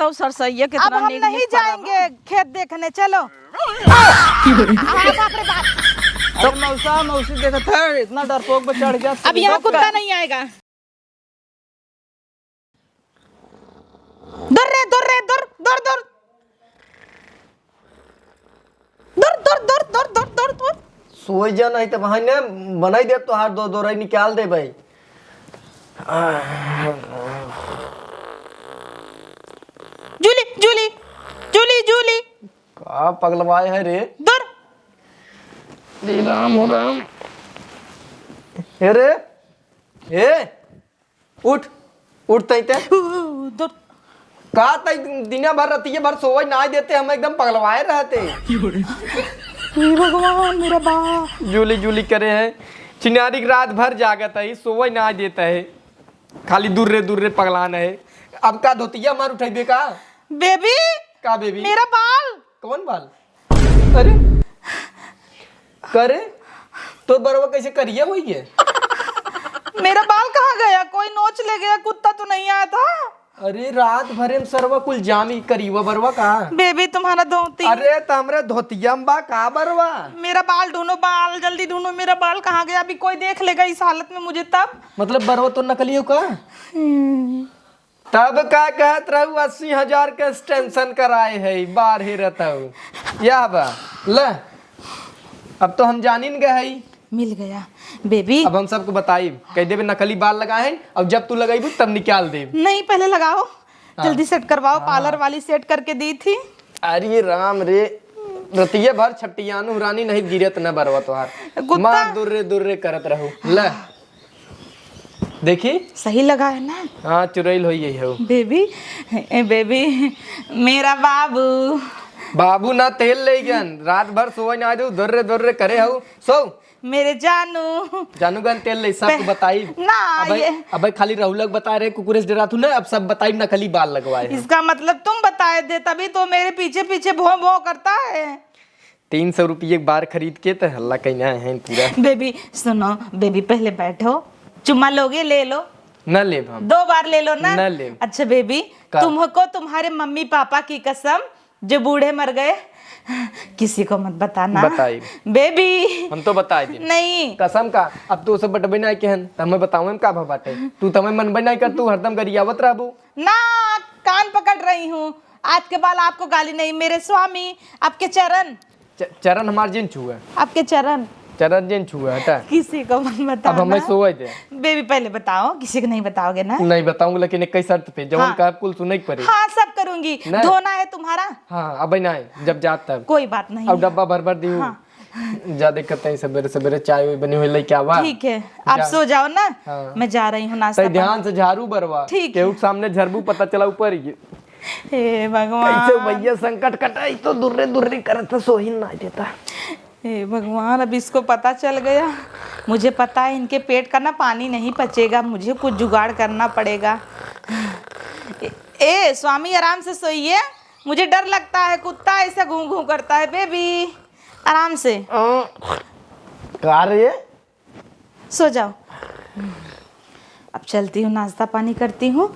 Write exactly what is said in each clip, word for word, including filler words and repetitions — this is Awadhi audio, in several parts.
तो सरसैया अब कितना हम नीक नहीं नीक फरा बा। जाएंगे खेत देखने, चलो। आ, बाप रे बाप। अरे मौसा, मौसी देखत है, इतना डरपोक पे चढ़ गया। अब यहाँ कुत्ता नहीं आएगा। दूर रे, दूर रे, दूर, दूर, दूर। दूर, दूर, दूर, दूर, दूर, दूर, दूर। सोई जा नहीं तो वहां ने बनाई दे, तोहार दो दो रही निकाल दे भाई। जूली, जूली, जूली, जूली। का पगलवाए है रे? दूर। रे राम हो राम। हे रे, हे, उठ, उठ तई ते। दूर। का तई दिना भर रतिये भर सोवई नाय देते, हम एकदम पगलवाए रहते। हे भगवान, मेरा बा। जूली जूली करे है, छिनारी के रात भर जागत है, सोवई नाय देता है, खाली दूर रे दूर रे पगलान है। अब का धोतिया मार उठाइबे का? बेबी, का बेबी? मेरा बाल। कौन बाल? अरे, करे, तो बरवा कैसे करिया हुई है? मेरा बाल कहाँ गया? कोई नोच ले गया? कुत्ता तो नहीं आया था? अरे, रात भरे में सरवा कुल जामी करिया बरवा का? बेबी, तुम्हारा धोती। अरे, तो हमरे धोतिया में बा का बरवा? मेरा बाल ढूंढो, बाल जल्दी ढूंढो, मेरा बाल कहाँ गया? अभी कोई देख लेगा इस हालत में मुझे तब। मतलब बरवा तो नकली हो का? हम्म। तब का कहत रहू, अस्सी हजार के extension कराए है, बाढ़ हेरत हऊ। यह बा, ले, अब तो हम जानिन गए हई। मिल गया, बेबी। अब हम सबको बताइब, कह देबे नकली बाल लगाए हैं, और जब तू लगइबू तब निकाल देब। नहीं, पहले लगाओ, हाँ। जल्दी set करवाओ, हाँ। Parlour वाली set करके दी थी। अरे राम रे, रतिये भर छट्टियानु रानी नहीं गिरत न बरवा तोहार। कुत्ता। मार दुर्रे दुर्रे करत रहू। ले। देखी? सही लगा है ना? हाँ, चुरैल होई गई हो। बेबी, ए बेबी, मेरा बाबू। बाबू ना तेल ले गन, रात भर सोए ना दू, दुर्रे दुर्रे करे हो। सो। मेरे जानू। जानू गन तेल ले, सब पह-, बताई। ना, अबे, ये अबे खाली राहुलक बता रहे, कुकुरेश डरा तू ना, अब सब बताई, नकली बाल लगवाए हैं। इसका मतलब तुम बताए दे, तभी तो मेरे पीछे पीछे भों भों करता है। तीन सौ रुपये के बार खरीद के तो हल्ला कहीं आए हैं पूरा। बेबी, सुनो, बेबी, पहले बैठो, चुम्मा लोगे, ले लो। ना लेब हम। दो बार ले लो ना। ना लेब। अच्छा बेबी, का? तुमको तुम्हारे मम्मी पापा की कसम, जो बूढ़े मर गए, किसी को मत बताना। बताई। बेबी। हम तो बताए दिन। नहीं। कसम का? अब तू उसे बटबे ना के हन, तो हमें बतावे में का भा बाटे? तू तो हमें मनबे ना कर, तू हरदम गरियावत रहबू। ना, कान पकड़ रही हूँ। आज के बाद आपको गाली नहीं, मेरे स्वामी, आपके चरण। च-, चरण हमार जिन छुए। आपके चरण। चरण जिन छुए, हटा। किसी को मत बताना। अब हमें सोए दे। बेबी, पहले बताओ, किसी को नहीं बताओगे ना? नहीं बताऊंगा, लेकिन एक ही शर्त पे, जवन हाँ। कहा कुल सुने के पड़े। हाँ, सब करूंगी। नहीं। धोना है तुम्हारा? हाँ, अब ना है, जब जात तब। कोई बात नहीं। अब डब्बा भर भर दी हूँ। हाँ। जा देखते हैं, सवेरे सवेरे चाय वाय बनी हुई लेके आवा। ठीक है, आप जा। सो जाओ ना, हाँ। मैं जा रही हूँ नाश्ता तै पानी। ध्यान से झाड़ू बरवा। ठीक है। केहू के सामने झरबू, पता चला ऊपर ही। हे भगवान। कैसे भैया संकट कटाई तो दुर्रे दुर्रे करत सोही ना देता। हे भगवान, अब इसको पता चल गया। मुझे पता है इनके पेट का ना पानी नहीं पचेगा, मुझे कुछ जुगाड़ करना पड़ेगा। ए, ए, स्वामी आराम से सोइए, मुझे डर लगता है, कुत्ता ऐसा घूं घूं करता है। बेबी, आराम से। अ, का रे? सो जाओ। अब चलती हूँ, नाश्ता पानी करती हूँ,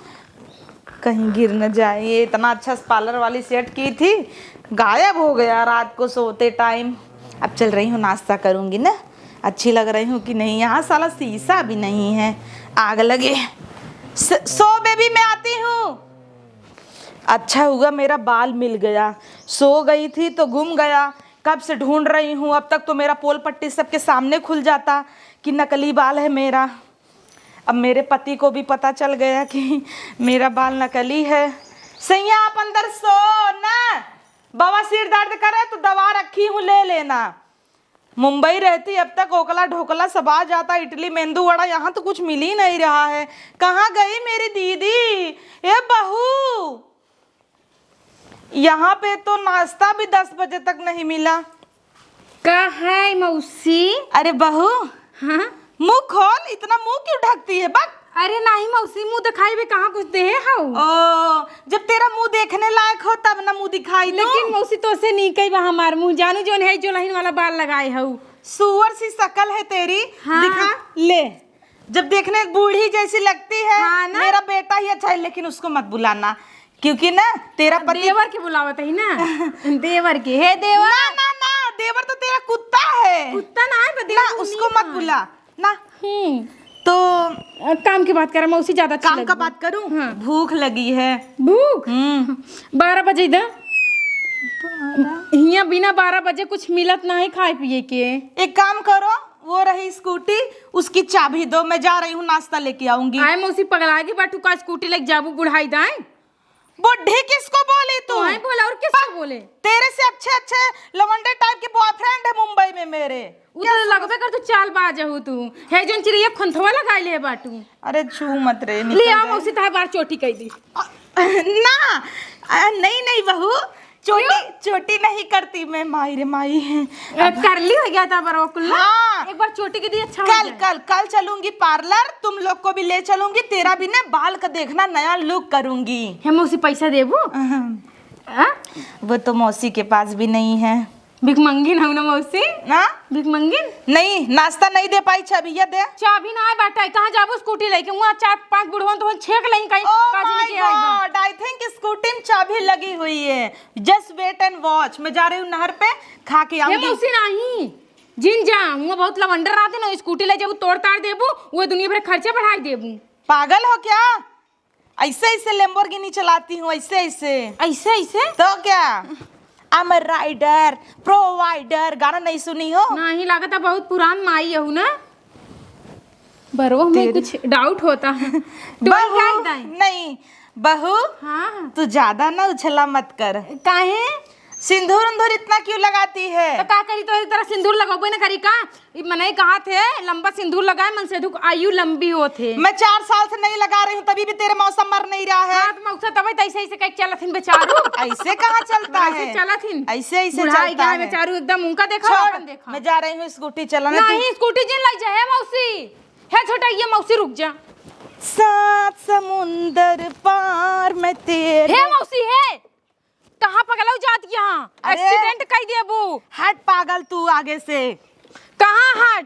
कहीं गिर न जाए। ये इतना अच्छा parlour वाली set की थी, गायब हो गया रात को सोते time। अब चल रही हूँ, नाश्ता करूँगी ना, अच्छी लग रही हूँ कि नहीं। यहाँ साला शीशा भी नहीं है, आग लगे। स-, सो बेबी, मैं आती हूँ। अच्छा हुआ मेरा बाल मिल गया, सो गई थी तो गुम गया, कब से ढूंढ रही हूँ। अब तक तो मेरा पोल पट्टी सबके सामने खुल जाता कि नकली बाल है मेरा। अब मेरे पति को भी पता चल गया कि मेरा बाल नकली है। सैया, आप अंदर सो ना, बवासीर दर्द करे तो दवा रखी हूँ, ले लेना। मुंबई रहती, अब तक ओकला ढोकला सब आ जाता, इडली, मेंदू वड़ा, यहाँ तो कुछ मिल ही नहीं रहा है। कहाँ गई मेरी दीदी? ए बहू, यहाँ पे तो नाश्ता भी दस बजे तक नहीं मिला। का है मौसी? अरे बहू, हाँ? मुंह खोल, इतना मुंह क्यों ढकती है? बक। अरे नहीं मौसी, मुंह दिखाई भी कहाँ कुछ देहे हऊ? ओ, जब तेरा मुंह देखने लायक हो तब ना मुंह दिखाई दो। लेकिन मौसी तोसे नीक ही बा हमार मुंह, जानू जौन है जो लहिन वाला बाल लगाए हऊ। सुअर सी शकल है तेरी। हाँ। दिखा। ले। जब देखने एक बूढ़ी जैसी लगती है, हाँ ना? मेरा बेटा ही अच्छा है, लेकिन उसको मत बुलाना। क्योंकि ना, तेरा अब पति देवर के बुलावत ही ना। देवर के, हे देवर। ना, ना, ना, देवर तो तेरा कुत्ता है। कुत्ता ना है, तो देवर ना, को उसको नहीं मत है। बुला। ना। हम्म। तो अ, काम की बात करा, मौसी ज्यादा अच्छी काम का लगी। बात करूं? हाँ। भूख लगी है। भूख? हम्म। बारह बजे दा। बारह? हियां बिना बारह बजे कुछ मिलत ना है खाए पिए के। एक काम करो, वो रही स्कूटी, उसकी चाबी दो, मैं जा रही हूँ, नाश्ता लेके आऊंगी। आए मौसी, पगला गई बाटू का, स्कूटी लेके जाबू बुढ़ाई दाए? बुढ़ी किसको बोली तू? तोहे बोला और किसको बोले? तेरे से अच्छे अच्छे लवंडे टाइप के बॉयफ्रेंड है मुंबई में मेरे। उ तो लगबे कर, तू चालबाज हऊ तू। है जोन चिरैया खोंथवा लगाई ले बाटू। अरे छू मत रे, ले निकल आ जाए। मौसी, तोहे बार चोटी कई दी। अ, ना, अ, नहीं, नहीं बहू, चोटी, क्यों? चोटी नहीं करती मैं, माई रे माई। अ, कर ली हो गया था बरो कुल्ला। हाँ। एक बार चोटी के दी, अच्छा हो कल, जाए। कल, कल चलूंगी पार्लर, तुम लोग को भी ले चलूंगी, तेरा भी ना बाल का देखना, नया लुक करूंगी। हे मौसी, पैसा देबू? अहम। आ? वो तो मौसी के पास भी नहीं है। भिखमंगिन हऊ ना मौसी? ना? भिखमंगिन? नहीं, नाश्ता नहीं दे पाई, चाबिया दे। चाबी ना आए बाटे, कहाँ जाबू स्कूटी लेके? वहाँ चार पांच बुढ़वन तो छेक लें कहीं, ओ काज my नहीं किया है। God, I think स्कूटी में चाबी लगी हुई है। Just wait and watch, मैं जा रही हूँ नहर पे, खा के हे आऊंगी। मौसी नाही, जिन जा, हुआ बहुत लवंडर रहते ना, स्कूटी ले जाबू, तोड़ ताड़ देबू, वो दुनिया भर खर्चा बढ़ाई देबू। पागल हो क्या? ऐसे ऐसे Lamborghini चलाती हूँ, ऐसे ऐसे। ऐसे ऐसे? तो क्या? I'm a rider, provider, गाना नहीं सुनी हो? नहीं, लागत है बहुत पुरान माई हऊ ना। बरवा, हमें तेरी कुछ doubt होता है। टोल बहू, गाय दाई। नहीं, बहू, हाँ। तू ज्यादा ना उछला मत कर। काहे? सिंदूर उंदूर इतना क्यों लगाती है? तो का करी, तोहरी तरह सिंदूर लगबे न करी का? ई मनई कहा थे, लंबा सिंदूर लगाए, मन से दुख आयु लंबी होत है। मैं चार साल से नहीं लगा रही हूँ, तभी भी तेरे मौसा मर नहीं रहा है। हाँ, तो मौसा तबे तो ऐसे ऐसे कह के चलत हिन बेचारू। ऐसे कहाँ चलता ऐसे है? चलत हिन। ऐसे ऐसे बुढ़ाई चलता गया है। बेचारू एकदम, उनका देखा, छोड़, अपन देखा। मैं जा रही हूँ स्कूटी चलाने, तू नहीं, स्कूटी जिन लग जाए, मौसी। हे छोटा, ये मौसी रुक जा। सात समुंदर पार मैं तेरे हे मौसी, हे। कहाँ पगलऊ जात यहाँ? अरे। Accident कई देबू। हट पागल तू आगे से। कहाँ हट?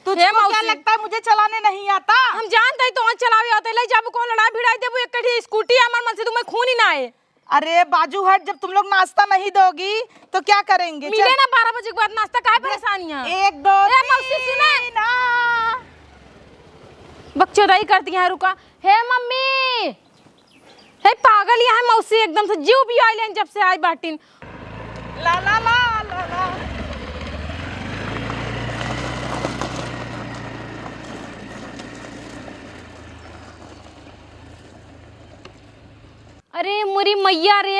तुझको हे क्या मौसी। लगता है मुझे चलाने नहीं आता? हम जानत ही तोहन चलावे आते, ले जाबू कौन लड़ाई भिड़ाई देबू, एक कढ़ी स्कूटी हमार मन से तुम्हें खून ही ना आए। अरे बाजू हट, जब तुम लोग नाश्ता नहीं दोगी तो क्या करेंगे? मिले चल। ना बारह बजे के बाद नाश्ता, काहे परेशान यहाँ? एक, दो, ए, मौसी, सुना। तीन, आ। बकचोदाई करती यहाँ, रुका। हे मम्मी, हे पागल, यहाँ मौसी एकदम से जीव भी आइल हैं जब से आई बाटिन। ला, ला, ला, ला, ला। अरे मोरी मैया रे,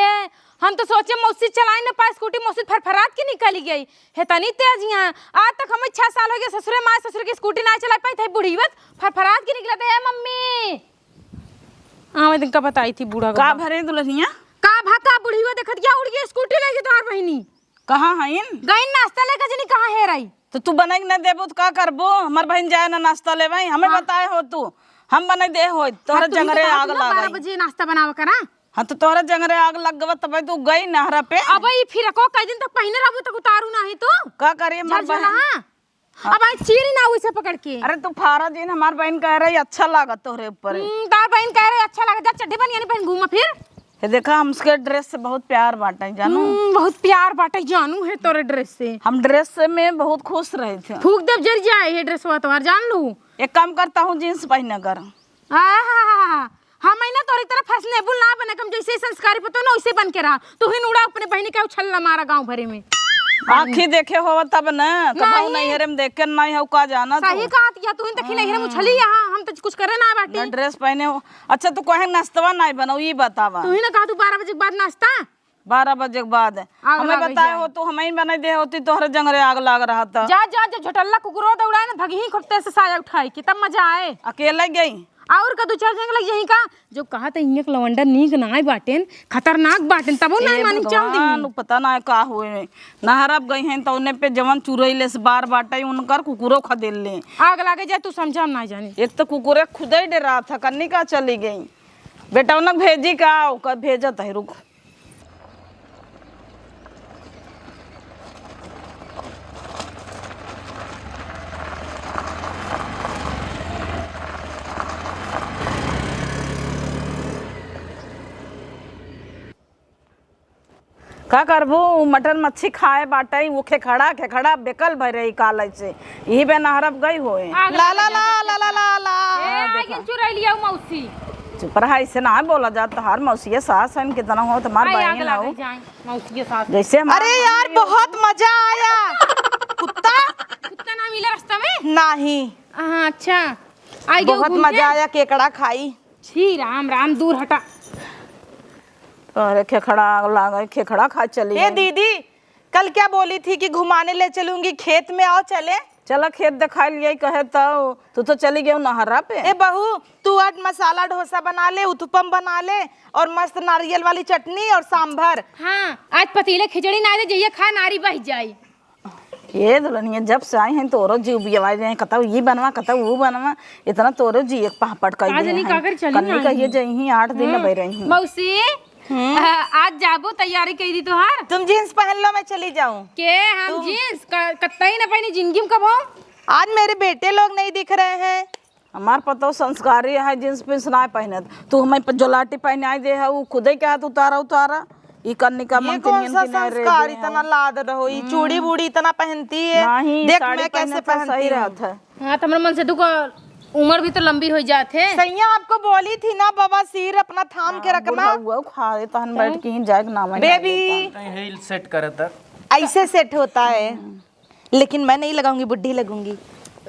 हम तो सोचे मौसी चलाई न पाए स्कूटी, मौसी फरफरात के निकली गई। हे तनी तेज यहाँ, आज तक हमें छह साल हो गए ससुरे माँ ससुर की स्कूटी ना चला पाई थे, बुढ़ीवा फरफरात के निकला थे। ए मम्मी, हाँ, मैं तुमका बताई थी बूढ़ा का बाबा। भरे दुल्हनिया? का भा का बुढ़ीवा देखत क्या उड़ गई स्कूटी लेके तोहार बहिनी। कहाँ हईन? गईन नाश्ता लेके जनी कहाँ हेराई। तो तू बनाई के न देबू तो का करबू? हमार बहिन जाए ना नाश्ता लेवाई, हमें हाँ। बताए हो तू, हम बनाई दे हो, तोहरे हाँ, तू ही तो जंगरे कहा आग तू ना बारह लागई। बजे नाश्ता बनावा करा। हाँ, तो तोहरे जंगरे आग लग गवा तबे तू गई नहरा पे। अब ई फिरको कई दिन तक पहिने रहबू तक उतारू नाही तू। का करी हमार झलझला, बहिन? हाँ। हाँ। अब आई चीरी ना वैसे पकड़ के। अरे तू फारा दिन हमार बहिन कह रही अच्छा लागत तोहरे ऊपर। हम्म, तार बहिन कह रही अच्छा लागत, जा चड्ढी बनियानी पहन घूमा फिर। ये देखा, हमके dress से बहुत प्यार बाटे, जानू। हम्म, बहुत प्यार बाटे, जानू है तोरे dress से। हम dress से में बहुत खुश रहे थे। फूक देब जर जाए ये dress वा तोहार, जान लू। एक काम करता हूँ, jeans पहने कर। आहा, हम है ना तोरी तरह fashionable ना बने, हम जैसे संस्कारी पतो ना वैसे बन के रहा। तू ही नूड़ा अपने बहिनी के उछल मारा गाँव भरे में। आँखी देखे हो तब न, कबहू नहीं। नैहरे में देखे नहीं हो का जाना तू। सही कहत या, तू ही देखी नैहरे में उछली यहाँ, हम तो कुछ करे ना बाटी। ना dress पहने हो। अच्छा, तू कहे नाश्तवा नहीं बनाऊ, ई बतावा। तू ही ना कहा तू बारह बजे के बाद नाश्ता। बारह बजे के बाद। आग हमें लागे बताए जाए। हो, तू हमें ही बनाई दे होती, तोहरे जंगरे आग लाग रहा था। जा, जा, जब झटल्ला कुकुरो दौड़ाए ना, भगही खूब तेज से साया उठाई के, तब मजा आए। अकेले गई? और का दो चार जंग लग यहीं का? जो कहा था, इन्हें के लवंडा नीक ना आए बाटेन, खतरनाक बाटेन, तबो ना ए मानी चल भगवान, दी। उ पता ना का हुए। नहरप गई हैं, तो उन्हें पे जवन चुरैले से बार बाटे, उनकर कुकुरो खदेल ले। आग लागे जाए, तू समझा हम ना जानी। एक तो कुकुरे खुदे डरा था, कन्नी का चली गई। बेटौनक भेजी का, ओकर भेजत है, रुक। का करबू, उ मटन मच्छी खाए बाटइ, उ खेखड़ा, खेखड़ा बेकल भइ रही कालइ से। इही बे नहरप गइ होए। आग ला, ला, लगा ला, दे। ला, ला, ला, ला। ए, हाँ, आई देखा। गेन चुरैलिया मौसी। चुप रहा, ऐसे ना बोला जा, तोहार मौसिया सास हन, कितना हो, तुम्हार आई, आग बहिन लगा हो। जाए, मौसी के साथ। जैसे हमार अरे यार, बहिन हो। बहुत मजा आया। कुत्ता? कुत्ता ना मिला रास्ता में? नहीं। हाँ, अच्छा। आई गयो बहुत घूम के। मजा आया, केकड़ा खाई। छी राम राम, दूर हटा। अरे खेखड़ा आग लागे, खेखड़ा खाए चली ए गई। दीदी, कल क्या बोली थी कि घुमाने ले चलूंगी, खेत में आओ चले। चला खेत दिखाई लिया कहे तो, तू तो चली गई नहरा पे। ए बहू, तू आज मसाला डोसा बना ले, उत्पम बना ले और मस्त नारियल वाली चटनी और सांभर। हाँ, आज पतीले खिचड़ी ना दे, जइया खा नारी बह जाई। ये दुल्हनिया जब से आई हैं तोरो जीव बियवाई रहे, कतौ ई बनवा, कतौ ऊ बनवा, इतना तोरो जी एक पहापट कर आज दिए नहीं हैं। काकर चली कन्नी ना कहिए आई। जइहीं आठ दिन हम्म। बह रही हैं। मौसी, हम्म। आ, आज जाबो तैयारी कई दी तोहार? तुम जींस पहन लो, मैं चली जाऊं। के हम तुम जींस क-, कतई न पहनी जिंदगी में कबो। आज मेरे बेटे लोग नहीं दिख रहे हैं। हमार पतोह संस्कारी है, जींस पींस नाय पहनत। तू हमें प-, जोलाटी पहनाई दे है, उ खुदे कहत उतारा, उतारा। ई कन्नी का ये मंत्री कौन नियन सा की नाय रे संस्कार दे इतना है। लाद रहो? ये हम्म। चूड़ी बूड़ी इतना पहनती है। नहीं, देख साड़ी मैं कैसे पहनत तो सही पहनती हूँ। रहत है। हाँ, तो हमरे मन से दुख, उम्र भी तो लंबी हो जात है। सैया आपको बोली थी ना, बवासीर अपना थाम के हाँ, रखना। बुढ़ा हुआ खाए तहन बैठ के ही जाए के नाम है। बेबी। कहीं हेल सेट करत है। ऐसे सेट होता है। हम्म। लेकिन मैं नहीं लगाऊंगी, बुढ़ी लगूंगी।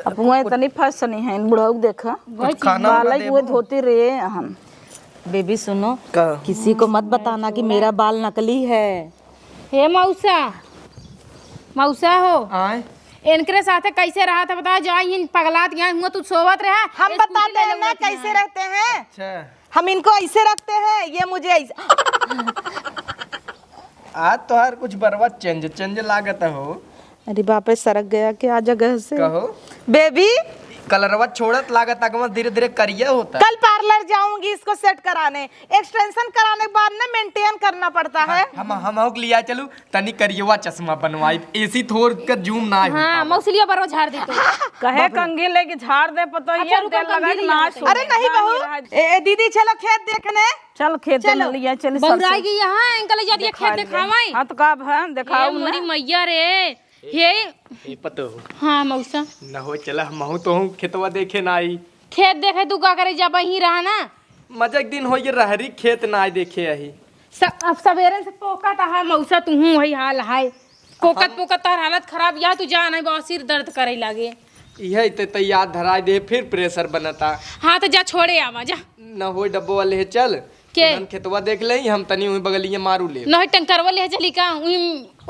अब वो इतनी फैशन है, इन बुढ़ऊ देखा। वही तो चीज। खाना वाना काला ही वो देबो। धोती रे हम। बेबी सुनो, का? किसी को मत बताना कि मेरा बाल नकली है। हे मौसा, मौसा हो। आय? इनकरे साथे कैसे रहा था बताओ, जा इन पगलात यहाँ हुआ तू सोवत रहा। हम स्कूटी बताते ले हैं ना लेवत कैसे यहाँ। रहते हैं। अच्छा। हम इनको ऐसे रखते हैं, ये मुझे ऐसे आज तोहार कुछ बरवा चेंज, चेंज लागत हो। अरे बाप रे, सरक गया क्या जगह से? कहो। बेबी। कलरवा छोड़त लागत, अगवा धीरे धीरे करिया होता। कल पार्लर जाऊंगी इसको सेट कराने, एक्सटेंशन कराने के बाद ना मेंटेन करना पड़ता है। हम, हम, हम लिया चलू, तनी करियवा चश्मा बनवाई, एसी थोड़ के जूम ना हो हाँ, पावे। मौसलिया बरो झाड़ दे तू। कहे बाप रे। कंघी लेके झाड़ दे, पतोहिया अच्छा, रुको, तेल लगा कंघी के लिया नाश हो अरे जाए। नहीं बहू, ए, ए, दीदी चलो खेत देखने। चल खेत चलो। में लिया, चल बौराई सरसों। गई यहाँ, इनका ले जाती है खेत दिखाई ले। दिखावाई। हाँ तो का भा, दिखाओ ए, ना। मोरी मैया रे। हे। ए पतो। हाँ मौसा। न हो चला, हमहू तो हूँ खेतवा देखे ना आई। खेत देखे तू का करे, जब यहीं रहा ना। मजा एक दिन हो ये रहरी खेत ना आई देखे आई। स-, अब सवेरे से पोका तो है मौसा, तू हूँ वही हाल है। पोकत हम पोकत तोहर हालत खराब, या तू जा नहीं, बहुत सिर दर्द करे लागे। इहे ते, ते याद धराई दे, फिर प्रेशर बनता। हाँ, तो जा छोड़े आवा, जा। न होई डब्बो वाले है, चल। के? उन्हन खेतवा देख ले, हम तनी वही बगलिए मारू ले। नहीं, टंकरवा ले चली का, उही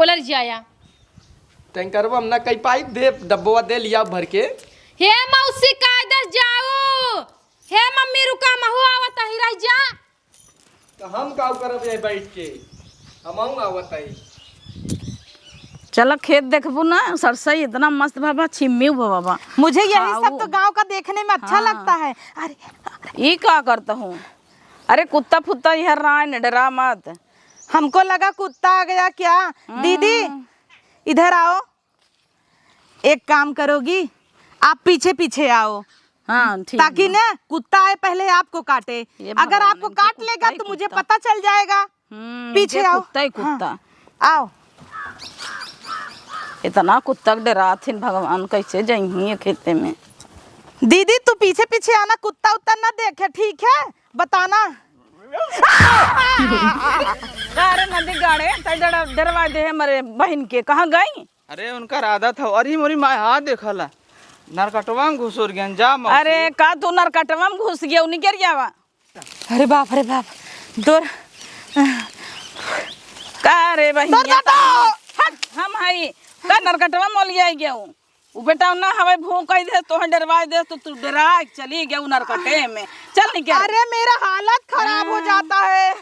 ओलर जाया। टंकरवा हम ना कई पाइप दे, डब्बवा दे लिया भर के। हे मौसी, कायदस जाऊ। हे मम्मी, रुका, महू आवत ही, रह जा। तो हम का करब यही बैठ के? हमहू आवत हई। चला खेत देखबू ना, सरसई इतना मस्त भा बा, छिम्मी भा बा। मुझे यही सब खाऊ। तो गांव का देखने में अच्छा हाँ। लगता है। अरे, ई का करत हूँ? अरे कुत्ता फुत्ता इहर रहा है, डरा मत। हमको लगा कुत्ता आ गया क्या? हम्म। दीदी, इधर आओ। एक काम करोगी, आप पीछे पीछे आओ। हाँ, ठीक ताकि बा। ना कुत्ता आए पहले आपको काटे। ये अगर भगवान, आपको इनके काट कुत्ता लेगा ही तो मुझे कुत्ता। पता चल जाएगा। हम्म, पीछे ये आओ। कुत्ता ही हाँ, कुत्ता। आओ। इतना कुत्ता के डरात हिन भगवान, कैसे जइही ये खेते में। दीदी तू पीछे पीछे आना, कुत्ता उत्ता ना देखे, ठीक है? बताना। अरे नदी गाड़े, तै डरा-, डरवा दे हमरे बहिन के, कहाँ गई? अरे उनकर आदत हौ। अरे मोरी माय, हाथ देखला, नरकटवा में घुसुर गयन। जा मौसी। अरे का तू नरकटवा में घुस गया, निकर जावा। अरे बाप रे बाप, दूर। का रे बहिनिया, दूर, दूर, दूर। हट, हम हई का नरकटवा में ओलिया गया हूँ। उ बेटा ना हवे भूख कह दे, तोहे डरवा दे, तो तू डरा के चली गया उ नरकटे में। चल निकर। अरे मेरा हालत खराब हो हाँ। जाता है।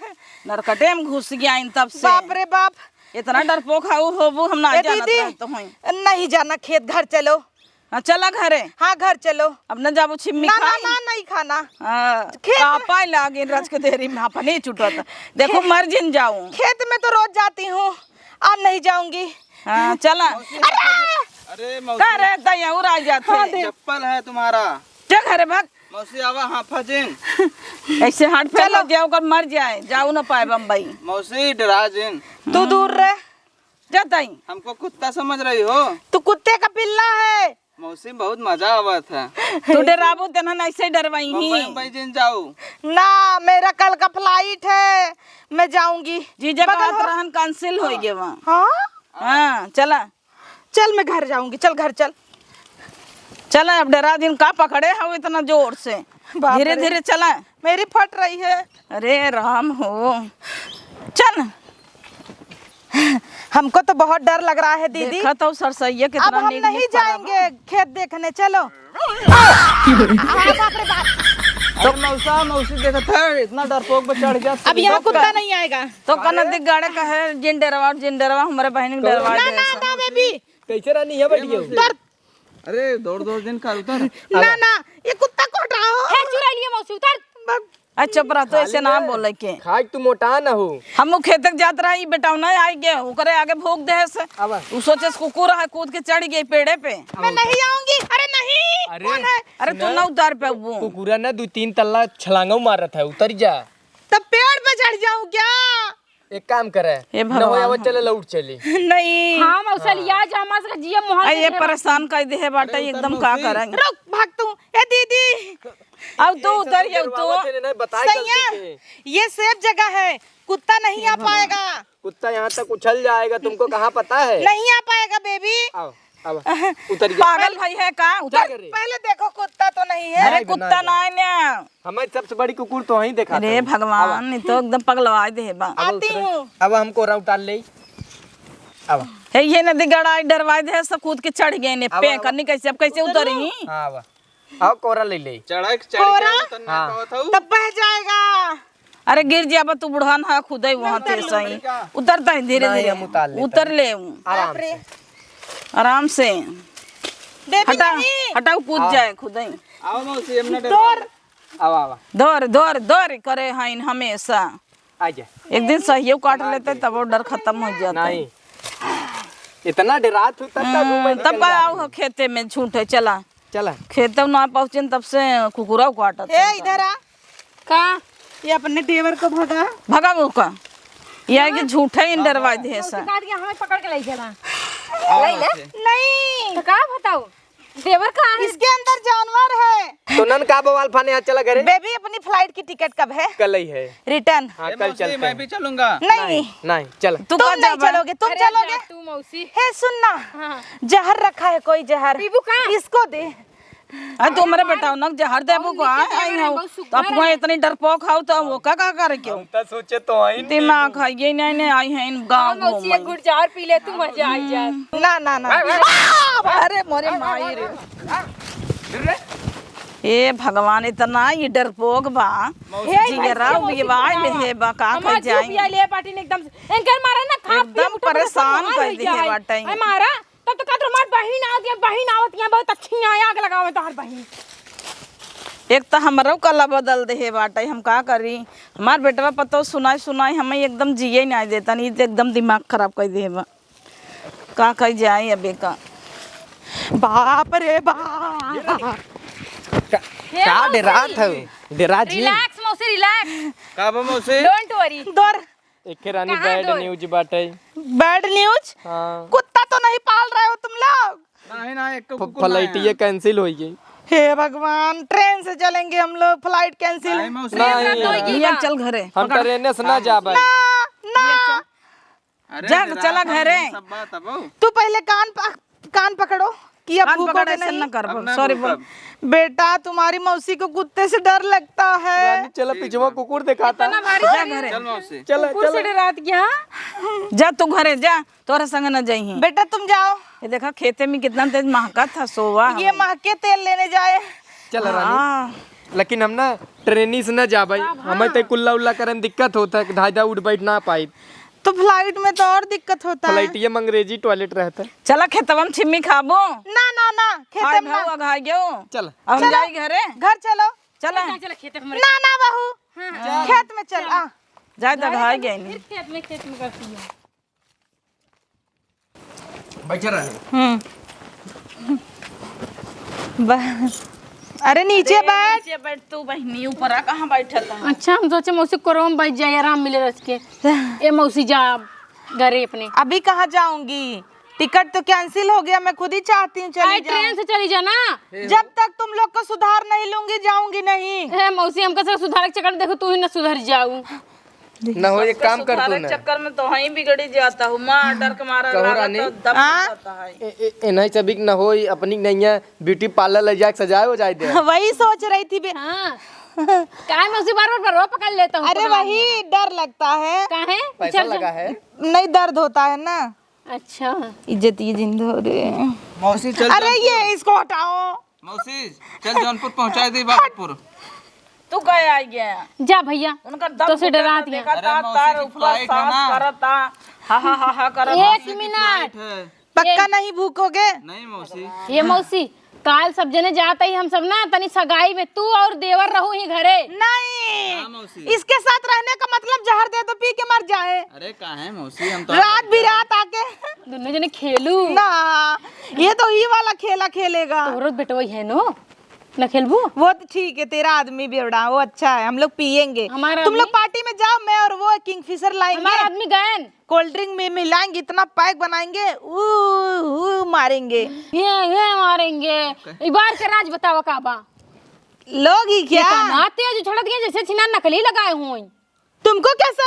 नरकटे में घुस गया इन तब से। बाप रे बाप। इतना डरपोक हाउ होबू, हम ना ए जानत दीदी, रहत हई। नहीं जाना खेत, घर चलो। हाँ, चला घरे। हाँ, घर चलो। अब न जाबू छिम्मी ना, ना, खाई? ना, नहीं खाना। हाँ, खेत कापा लागे रच के देरी में अपने छुटत। देखो, खेत मर जिन जाऊं। खेत में तो रोज जाती हूँ, आज नहीं जाऊंगी। हाँ, चला। अरे! अरे मौसी। का रे, दया उड़ा जात हाँ, है। दे। चप्पल है तुम्हारा। चल घरे भाग। मौसी, आवा, हाँ, फजिन। ऐसे हाथ फेल हो जाए, ओकर मर जाए, जाऊ ना पाए बम्बई। मौसी, डरा जिन। तू दूर रह, जा तई। हमको कुत्ता समझ रही हो? तू कुत्ते का पिल्ला है। मौसी, बहुत मजा आवत है। तू डराबू, तेनहन ऐसे ही डरवाई ही। बम्बई, बम्बई जिन जाऊ। ना, मेरा कल का flight है, मैं जाऊंगी। जीजा बगल कहत हो। रहन cancel हो गया वहाँ। हाँ? हाँ, चला। चल, मैं घर जाऊंगी, चल घर चल। चला, अब डरा जिन, का पकड़े हो इतना जोर से? बाप रे। धीरे धीरे चला। मेरी फट रही है। अरे राम हो, चल। हमको तो बहुत डर लग रहा है दीदी। देखा तो सरसैया कितना अब हम नीक नहीं नीक पड़ा बा। जाएंगे खेत देखने, चलो। हाँ, बाप रे बाप। अरे मौसा, मौसी देखत है, इतना डरपोक पे चढ़ गया। अब यहाँ कुत्ता नहीं आएगा। तो कना दिख गाड़े का है, जिन डरवा, जिन डरवा, हमारे बहन के डरवा ना, दे ना, ऐसा। ना, बेबी। कैसे रानी, यहाँ बैठ गई हो? उतर। अरे, दौड़, दौड़, जिन का उतर। ना, ना, ये कुत्ता को हटाओ। हे चुड़ैलिया मौसी, उतर। बक- अच्छा, चुप रह, तो ऐसे ना बोले के। खाए तू मोटा ना हो। हम वो खेते के जात रहा, ई बेटौना आई के, ओकरे आगे भोंक दे से। आवा। उ सोचे से कुकुर है, कूद के चढ़ गई पेड़े पे। मैं नहीं आऊंगी। अरे नहीं। अरे, कौन है? अरे, तू सुना? ना उतार पे वो। कुकुरा ना दो तीन तल्ला छलांगा मारत है, उतर जा। तब पेड़ पे चढ़ जाऊं क्या? एक काम करे, हे न हो भगवान। आवा, चले लौट चली। नहीं। हाँ, मौसा लिया जा, मौसा का जिया मोहन अरे, ये देखे परेशान कर दे है बाटे, अरे, उतर एकदम का मौसी। करेंगे? रुक, भाग तू। ए दीदी। अब तू उतर, ये अब तू। डरवावत है, नहीं, बताए सैया, गलती से। ये safe जगह है, कुत्ता नहीं आ पाएगा। कुत्ता यहाँ तक उछल जाएगा, तुमको कहाँ पता है? नहीं आ पाएगा, बेबी। आओ। अब उतर गया। पागल भाई है का? उतर। चल रे। पहले देखो, कुत्ता तो नहीं है। अरे, नहीं, कुत्ता नहीं। ना है ना। हमारी सबसे बड़ी कुकुर तो वहीं देखा अरे था। भगवान, अब ये तो एकदम पगलवा दे बा। अब आती उतर। हूँ। अब हमको कोरा उतार ले। अब। हे, ये नदी गड़ाई डरवाई दे, सब कूद के चढ़ गए ने अब, पे अब। करनी कैसे, अब कैसे उतरी? हाँ, अब। आओ, कोरा ले ले। चढ़ाई के चढ़ कोरा? गया, उतर ना हाँ। पावत हूँ। तब बह जाएगा। अरे गिर जाबा तू बुढ़ान, हाँ, खुदे वहाँ ते सही। उतरता है धीरे नहीं, धीरे। हम उतार लेते उतर हैं। ले हूँ। आराम बाप रे। से। आराम से। बेबी हटा, नहीं। हटाओ, कूद हाँ। जाए खुदे। आओ मौसी, हम ना डरो। डर। आवा, आवा। दौड़, दौड़, दौड़ करे हईन हमेशा। आजा। एक दिन सहियो काट लेते, तब वो डर खत्म हो जाता। नहीं। इतना डरात हूँ, तब तक हम्म, घूमे तब निकल का जाते आओ हैं। खेते में झूठे, चला। चला। खेते ना पहुँचेन, तब से कुकुरा काटत ए, हैं। इधर आ। का? ये अपने देवर को भगा। भगा वो का? ये है कि झूठे ही डरवा दे है सा। काट के हमें पकड़ के ले चला। नहीं। तो का बताओ? देवर कहाँ है? इसके अंदर जानवर है। तो नन का बवाल फाने, यहाँ चला घरे। बेबी, अपनी flight की ticket कब है? कल ही है। Return। हाँ, ए कल मौसी, चलते मैं हैं। भी चलूंगा। नहीं। नहीं, नहीं, चल। तू तुम कहाँ नहीं जाबा? चलोगे, तुम अरे चलोगे? जा तू मौसी। हे, सुन ना। हाँ। जहर रखा है कोई, जहर। पीबू का? इसको दे। अरे, तू हमारे बेटा हो ना, जहर देबू को आए, आई हो। तो आप वहाँ इतनी डरपोक हो, तो वो का, का करे क्यों? हम तो सोचे तो आई नहीं। दिमाग है ये नहीं, नहीं आई है इन गाँव हाँ, मौसी, घूम। एक घुट जहर पी ले, तू मजा आई जाए। ना, ना, ना। अरे मोरे माई रे। ए भगवान, इतना ये डरपोक बा। मौसी, जिगरा उबियवाए ले हे बा, का कह जाए। ले पाटिन एकदम से। इनकर मारा ना, खा पी एकदम उठा, परेशान कर दिहे बाटे। ए मारा। तब तो कहत रहो, "हमार बहिन आवत है, बहिन आवत है, बहुत अच्छी है, आग लगावे तोहार बहिन।" एक तो हमरो कला बदल देहे बाटे, हम का करी? हमार बेटवा पतो सुनाई सुनाई हमें एकदम जिए नहीं देता, नहीं तो एकदम दिमाग खराब कर देहे बा। का कही जाए अबे का? बाप रे बाप। का, हे का मौसी। डेरात है? डेरा जी। Relax मौसी, relax। का बा मौसी? Don't worry। दौड़। एके रानी कहाँ bad दो? News बाटे। Bad news? हाँ। कुत्ता तो नहीं पाल रहे हो तुम लोग? नहीं, नहीं, एक तो फ-, कुकुर ना है। Flight ये cancel होई गई। हे भगवान, train से चलेंगे हम लोग, flight cancel। नहीं, मौसी। नहीं। नहीं, अब चल घरे। हम पकड़। Train से ना जाबे। ना, ना। अरे, जा, चला घरे। सब बात अब। तू पहले कान प-, कान पकड़ो कि अब कान भूखोगे पकड़, ऐसे नहीं। ना कर, अब ना sorry बोल। भूखब। बेटा, तुम्हारी मौसी को कुत्ते से डर लगता है। रानी, चला, पिछवा कुकुर दिखाता। इतना भारी जा शरीर। घरे। चल मौसी। चला, कुकुर से चला। डरात क्या? जा तू घरे जा, तोरा संग न जाइहीं। बेटा, तुम जाओ। ये देखा, खेते में कितना तेज महका था, सोवा ये हमें। महके तेल लेने जाए। चला रानी। हाँ। लेकिन हम ना train से ना जाबे। हाँ, हाँ। हमें तो कुल्ला उल्ला करे में दिक्कत होता है, धाधा उठ बैठ ना पाई। तो flight में तो और दिक्कत होता है। Flight ये में अंग्रेजी toilet रहता है। चला खेतवा में छिम्मी खाबो। ना, ना, ना, खेते में ना। अघाई गयो। चल। अब हम चलो, जाई घरे। घर चलो। चला। चला, चला, खेते में ना, ना, बहू। हाँ, हाँ। खेत में चल, आ। जाए तो अघाई गए नहीं। फिर खेत में, खेत में करती है। बैठे रहे। हम्म। बस। अरे नीचे अरे, बैठ। नीचे बैठ तू बहिनी, ऊपर आ, कहाँ बैठत है? अच्छा, हम सोचे मौसी कोरवा में बैठ जाए, आराम मिले रच के। ए मौसी, जा घरे अपने। अभी कहाँ जाऊंगी? टिकट तो कैंसिल हो गया, मैं खुद ही चाहती हूँ चली अरे, जाऊं। ट्रेन से चली जा ना। जब तक तुम लोग को सुधार नहीं लूंगी, जाऊंगी नहीं। ए मौसी, हमका से सुधार के चक्कर, देखो तू ही ना सुधर जाऊ। न हो, एक सबका काम कर तू सुधारे ना। चक्कर में तो वहीं बिगड़ी जाता हूँ। माँ, डर के मारा कहो लागत रानी। है, दम हाँ? जाता है। ए, ए, ए, नहीं, सभी न हो, अपनी नहीं है, ब्यूटी पार्लर ले जाके सजाए हो जाए दे। वही सोच रही थी बे। हाँ। काहे मौसी बार बार बरवा पकड़ लेता हूँ अरे कोना वही में? डर लगता है। काहे? पैसा चल, चल। लगा है। नहीं, दर्द होता है ना। अच्छा। इज्जत ये जिंदा हो रही है। मौसी, चल अरे जौनपुर। ये इसको हटाओ। मौसी, चल जौनपुर पहुंचाए दे बाबरपुर। तू कहे आ गया? जा भैया, उनका दम तो से घुटना डरात तो हैं। देखा अरे था, मौसी तार की ऊपर flight है सांस ना। करता, हा, हा, हा, हा करता। एक मौसी की मिनट। Flight है। पक्का एक नहीं भूकोगे? नहीं मौसी। ये मौसी, काल सब जने जात ही हम सब ना, तनी सगाई में तू और देवर रहू ही घरे। नहीं। हाँ मौसी। इसके साथ रहने का मतलब जहर दे दो, पी के मर जाए। अरे काहे मौसी, हम तो रात बिरात आके दोनों जने खेलू। ना, ये तो ई वाला खेला खेलेगा। तोरो बेटवा है नो, ना खेलबू? वो तो ठीक है, तेरा आदमी बेवड़ा, वो अच्छा है, हम लोग पिएंगे। हमारा तुम लोग आदमी? पार्टी में जाओ, मैं और वो किंगफिशर लाएंगे। हमारा आदमी गयन। कोल्ड ड्रिंक में मिलाएंगे, इतना पैक बनाएंगे, ऊ, ऊ मारेंगे। ये, ये मारेंगे। ई बार के राज बतावा का बा? लोग ही क्या? कितना तेज उछलत गया, जैसे छिना नकली लगाए हुए। तुमको कैसा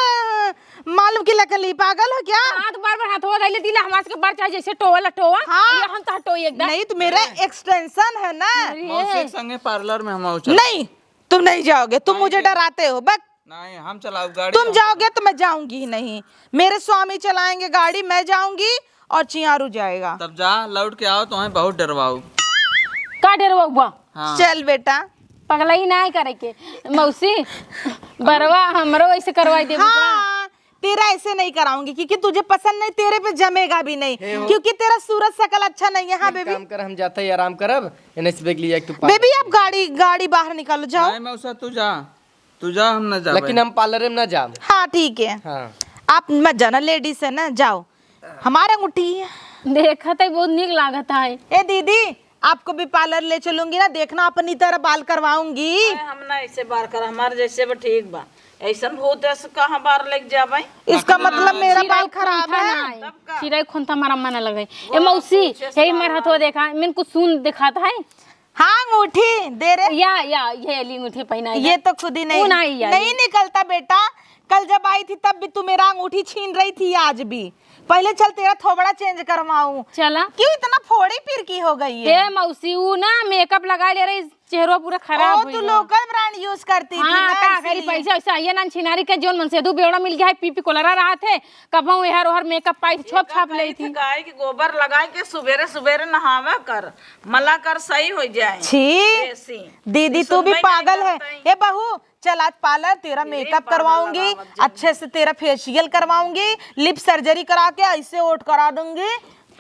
मालूम कि नकली? पागल हो क्या? हाँ, तो बार बार हाथवा धइले दिला, हमार के बार चाहे जैसे टोवा लटोवा, हाँ। ये हम तो हटोई एकदम। नहीं, तो मेरा एक्सटेंशन है ना। अरे। मौसी के संगे पार्लर में हम आऊ चल। नहीं, तुम नहीं जाओगे, तुम काहे मुझे के? डराते हो। बक नहीं, हम चलाओ गाड़ी, तुम हम जाओगे चलाओ। तो मैं जाऊंगी ही नहीं। मेरे स्वामी चलाएंगे गाड़ी, मैं जाऊंगी और चियारू जाएगा। तब जा, लौट के आओ, तुम्हें बहुत डरवाऊ। का डरवाऊ बा? हाँ। चल बेटा। पगलाई नाहीं करे के। मौसी, बरवा हमरो ऐसे करवाई देबू का? हाँ, तेरा ऐसे नहीं कराऊंगी क्योंकि तुझे पसंद नहीं, तेरे पे जमेगा भी नहीं, हे हो। क्योंकि तेरा सूरत शकल अच्छा नहीं है। हाँ एक बेबी। काम कर, हम जाते ही आराम करब, एने से बैग लिया एक तू पा। बेबी, आप गाड़ी, गाड़ी बाहर निकालो, जाओ। नहीं मौसा, तू जा, तू जा, हम ना जाबे। लेकिन हम पार्लर में ना जाब। हाँ, ठीक है। हाँ। आप मत जाना, लेडीज है ना, जाओ। हमार अंगूठी। देखत है, बहुत नीक लागत है। ए दीदी, आपको भी पार्लर ले चलूंगी ना, देखना अपनी तरह बाल करवाऊंगी। अरे, हम ना ऐसे बाल कर, हमार जैसे बा ठीक बा। ऐसन भूत ऐसे कहाँ बाल लेके जाबे? इसका मतलब मेरा बाल खराब है। तब का? चिरई खोंता मारा मन लगे। ए मौसी, यही मार हथवा देखा, मैंने कुछ सुन दिखाता है। हाँ, अंगूठी दे रे। या, या, ये ली अंगूठी पहनाई ये है। तो खुद ही नहीं, वो नहीं, या, नहीं ये। निकलता बेटा। कल जब आई थी तब भी तू मेरा अंगूठी छीन रही थी, आज भी। पहले चल तेरा थोबड़ा चेंज करवाऊं। चला। क्यों इतना फोड़ी फिरकी हो गई है? ए मौसी, ऊ ना मेकअप लगा ले रही, चेहरा पूरा खराब ओ, हो तू गया। लोकल ब्रांड यूज करती थी हाँ, ना, का करी, इसीलिए। पैसा वैसा आइए ना, छिनारी के जोन मन से दू बेवड़ा मिल गया है, पीपी कोलरा रहा थे, कबहूँ एहर ओहर मेकअप पाई थी, छोप छाप ले थी। गाय के गोबर लगाए के सुबेरे सुबेरे नहावा कर, मला कर सही हो जाए। छी, देसी। दीदी, तू भी पागल है। ए बहू, चल आज पार्लर तेरा मेकअप करवाऊंगी, अच्छे से तेरा फेशियल करवाऊंगी, लिप सर्जरी करा के ऐसे ओठ करा दूंगी।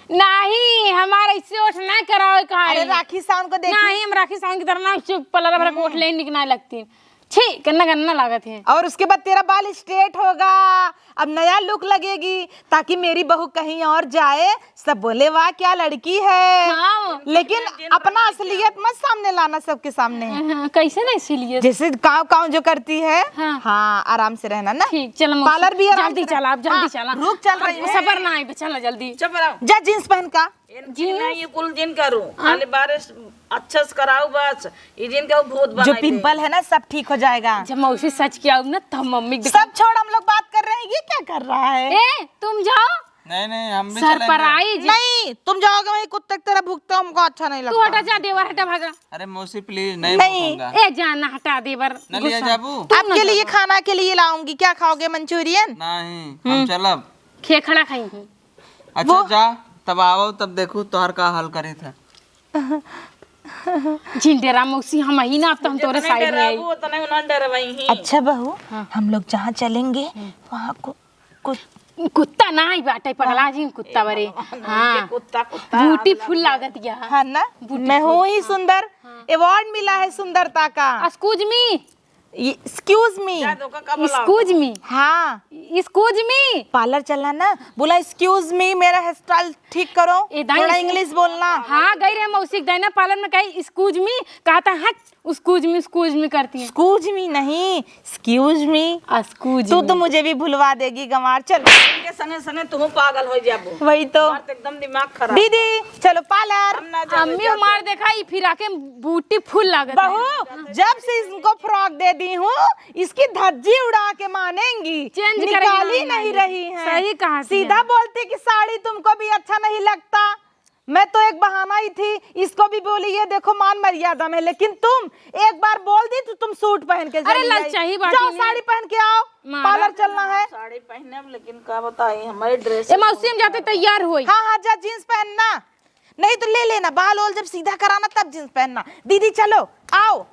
नहीं, हमारा इससे ओठ ना करावे का है। अरे राखी सावंत को देखी। नहीं, हम राखी सावंत की तरह ना उससे पलरा भरा ओठ ले निकना लगती। छी, गन्ना गन्ना लागत है। और उसके बाद तेरा बाल स्ट्रेट होगा, अब नया लुक लगेगी, ताकि मेरी बहू कहीं और जाए, सब बोले, "वाह, क्या लड़की है।" हाँ। लेकिन अपना असलियत मत सामने लाना सबके सामने। हाँ, कैसे ना इसीलिए? जैसे काव काव जो करती है। हाँ। हाँ, आराम से रहना ना। ठीक, चलो मौसी। पार्लर भी आराम से चला, आप जल्दी चला। रुक, चल रही हूँ। सबर ना आए, चला जल्दी। चुप रहो। जा जींस पहन का। जींस? नहीं, ये कुल जिन करूँ, हाँ। खाली बारिश अच्छा से कराओ बस। ये जिन का भूत जो बनाई दे। पिंपल है ना, सब ठीक हो जाएगा। जब मौसी सच किया ना, तब मम्मी के सब छोड़, हम लोग बात कर रहे हैं, ये क्या कर रहा है? ए, तुम जाओ। नहीं, नहीं, हम भी चलेंगे। सरप्राइज। नहीं, तुम जाओगे वहीं कुत्ते की तरह भुगतो, हमको अच्छा नहीं लगता। तू हटा जा, देवर हटा, भागा। अरे मौसी, प्लीज, नहीं नहीं। भूखूंगा। ए, जाना हटा, देवर, न लिया गुस्सा। जाबू? तुम ना आपके लिए जाओ। खाना के लिए लाऊंगी, क्या खाओगे, मंचूरियन? नहीं, हम्म। हम चलब। खेखड़ा खाई हूँ। अच्छा, वो जा, तब आओ, तब देखू तोहर का हाल करी था। जिन डेरा मौसी, हम ही ना, अब तो हम तोरे जितने साइड में आई। डराबू, उतने उन्हें डरवाई ही। अच्छा बहू, हाँ। हम लोग जहाँ चलेंगे, हम्म। वहाँ को-, कुछ कुत्ता ना ही बाटे, पगला जी, कुत्ता ए बरे। भगवान, हाँ। उनके कुत्ता, कुत्ता ब्यूटीफुल आग लग लागत या। हाँ ना? ब्यूटीफुल। मैं हूँ ही हाँ। सुंदर। हाँ। अवार्ड मिला है सुंदरता का। Excuse me, एक्सक्यूज मी। जा, तो का, का बोला? Excuse me। हाँ। Excuse me। पार्लर चलना ना, बोला, "एक्सक्यूज मी, मेरा हेयर स्टाइल ठीक करो।" ए दाई, थोड़ा इंग्लिश बोलना। हाँ, गई रहे मौसी के दाई ना पार्लर में, कही, "Excuse me।" कहा था, "हट, excuse me, excuse me" करती है। एक्सक्यूज मी नहीं, एक्सक्यूज मी। Excuse तू तो me। मुझे भी भुलवा देगी गंवार। चल। इनके संगे संगे तुम पागल हो जाबो। वही तो। हमार तो एकदम दिमाग खराब। दीदी, चलो पार्लर। हम ना जाबे, अम्मी जाबे। हमार देखा, ई फिराके ब्यूटीफुल लागत है। बहू, जब से इनको फ्रॉक दे दी हूँ, इसकी धज्जी उड़ा के मानेंगी, चेंज करेंगे निकाल ही मानेंगे। नहीं रही हैं। सही कहा थी सीधा यार। बोलती कि साड़ी तुमको भी अच्छा नहीं लगता। मैं तो एक बहाना ही थी, इसको भी बोली, "ये देखो मान मर्यादा में," लेकिन तुम एक बार बोल दी तो तुम सूट पहन के अरे चली आई। ललचाही बाटी जाओ ने। साड़ी पहन के आओ, मारा। पार्लर चलना है। साड़ी पहनब, लेकिन का बताई, हमारे ड्रेस ए मौसी, हम जाते तैयार होई। हाँ हाँ, जा जींस पहनना, नहीं तो ले लेना, बाल ओल जब सीधा कराना तब जींस पहनना। दीदी चलो, आओ।